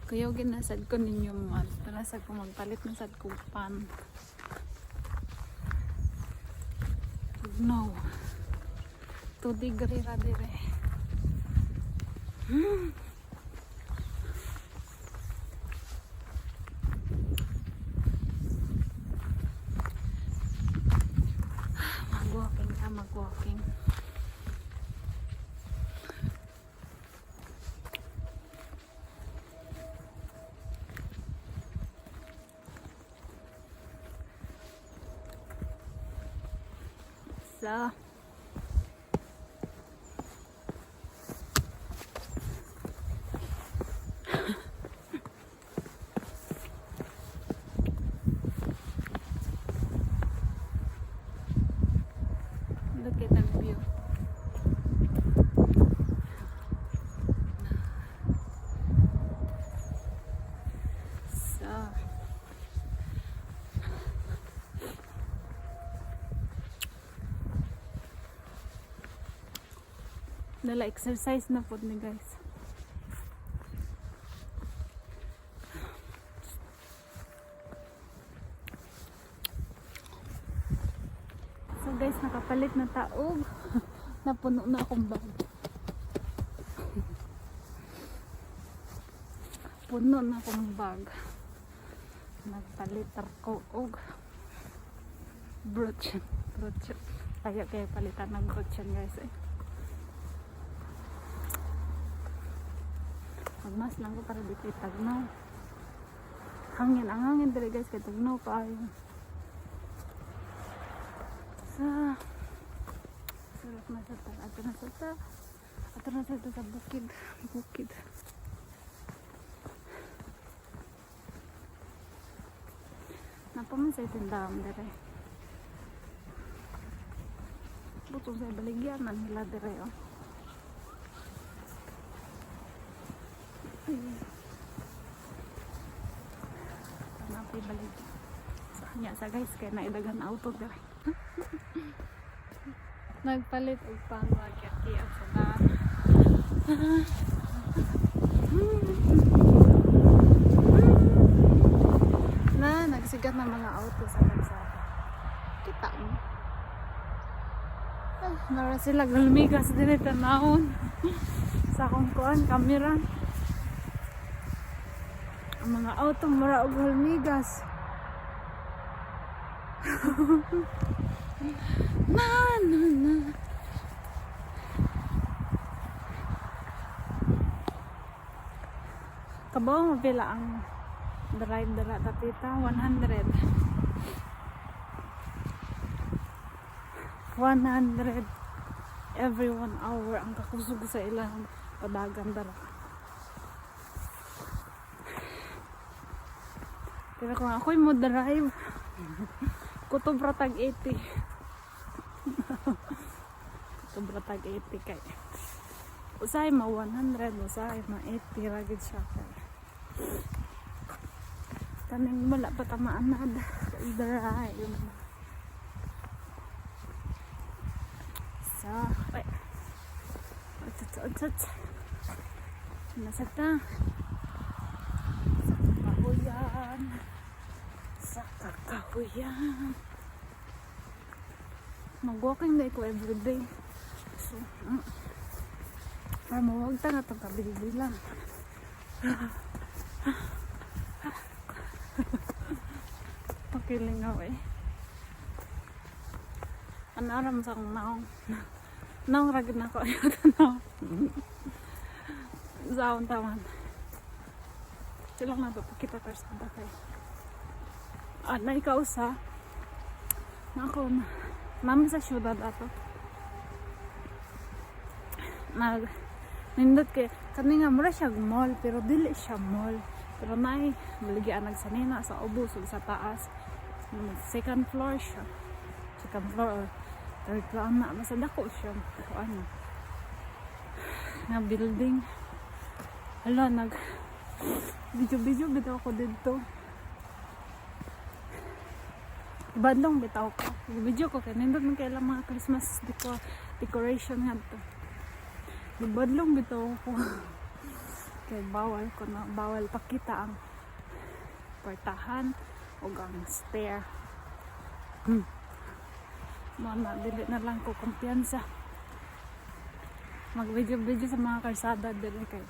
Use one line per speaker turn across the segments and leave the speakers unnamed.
Kuyaw ginasad ko ninyo man. Tara sad ko magpalit na sad ko pan. No. 2 degree ra dire. Mag-walking ka, mag-walking. So, look at the view. So, dala exercise na po ni, guys. So guys, nakapalit na taog. Napuno na akong bag. Puno na akong bag. Nagpalit ako og brooch. Brooch. Kaya kaya palitan ng brooch yan, guys, eh. Magmas lang ko para di kay tagnaw. Hangin, ang hangin diri, guys, kay tagnaw kaayo. Sa sulok na sa ta. Ato na sa ta. Ato na sa ta sa bukid. Bukid. Napaman sa tindahan dire. Butong sa baligyan man nila dire, oh. Ay. Napay baligyan. Sa kanya sa, guys, kay naidaghan auto dire. Nagpalit og pangwakyat sa daan. Na, nagsigat ng mga auto sa kalsada. Kita mo. Ay, mara sila gulmigas din tanawon sa akong kuan, camera. Ang mga auto mura og hulmigas. Na, na, na. Kabaw mo pila ang drive dara ta, tita? 100. 100 every 1 hour ang kakusog sa ilang padagan dara. Pero kung ako'y mo drive, kutob ra tag 80. Kutob ra tag 80 kay usahay ma 100, usahay ma 80 ra gid siya kay kaning wala pa tamaan na drive. So, ay. Utsut, utsut. Nasa ta. Sa kakahuyan. Sa kakahuyan. Mag-walking na ko everyday. So, Para mawag ta na itong kabilbilan. Pakilingaw eh. Ano aram sa akong naong. Naong ragid na ako. Ayaw naong. Sa akong taman. Sila na ba pakita karsada kay. Ah, na ikaw sa. Na ako na. Mami sa syudad ato. Nag nindot kay kani nga mura siya mall pero dili siya mall. Pero nay baligyan nagsanina sa ubos ug sa taas. Second floor siya. Second floor or third floor na basta dako siya. Ano nga building. Hala, nag video video bitaw ko didto. Bandong bitaw ko. Video ko kay nindot man kay ilang mga Christmas decoration ngadto. Badlong bitaw ko. Kay bawal ko na, bawal pakita ang portahan o ang stair. Mao na, dili na lang ko kumpiyansa mag video video sa mga kalsada dili kay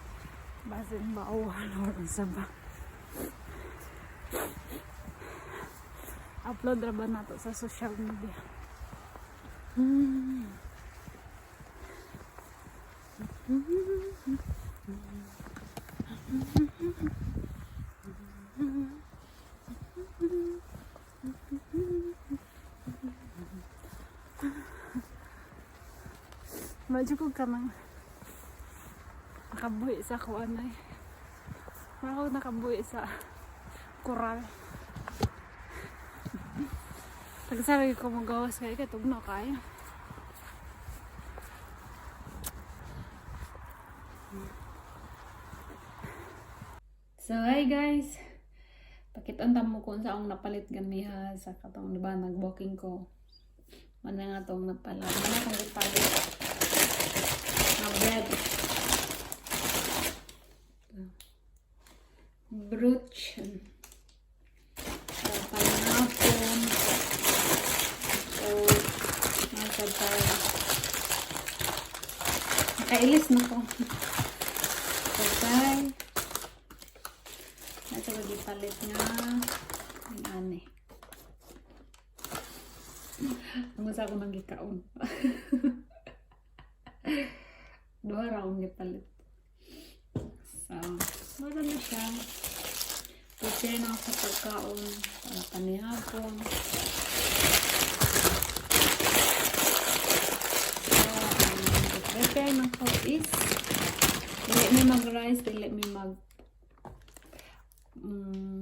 basin bauhan or unsa ba. Upload ra ba nato sa social media? Medyo ko kanang nakabuhi sa kuan ay. Mura ko nakabuhi sa koral. Tagsa ko magawas kay tugnaw kaayo. So, hi guys! Pakit-on mo kung sa akong napalit ganiha sa katong, diba, nag-walking ko. Mana nga tong napalit. Mana akong gipalit na bread. Brötchen. So, panihapon. So, nasa tayo. Nakailis na ko. Okay. Nasa ko gipalit nga ang ani. Ang usa ko nang gikaon. Duha ra akong gipalit. So, mura na siya. Prepare na ako sa pagkaon para panihapon. So, ang prepare na ko is dili mi mag-rice, dili mi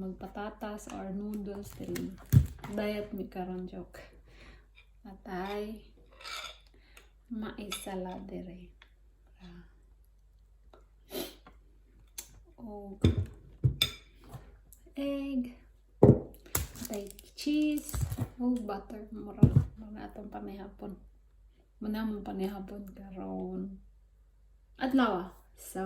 magpatatas or noodles, dili. Diet mi karon, joke. Atay mais salad dire. Ah. Og egg, atay cheese, og butter. Mura mura atong panihapon. Muna mong panihapon karon. Adlaw. So,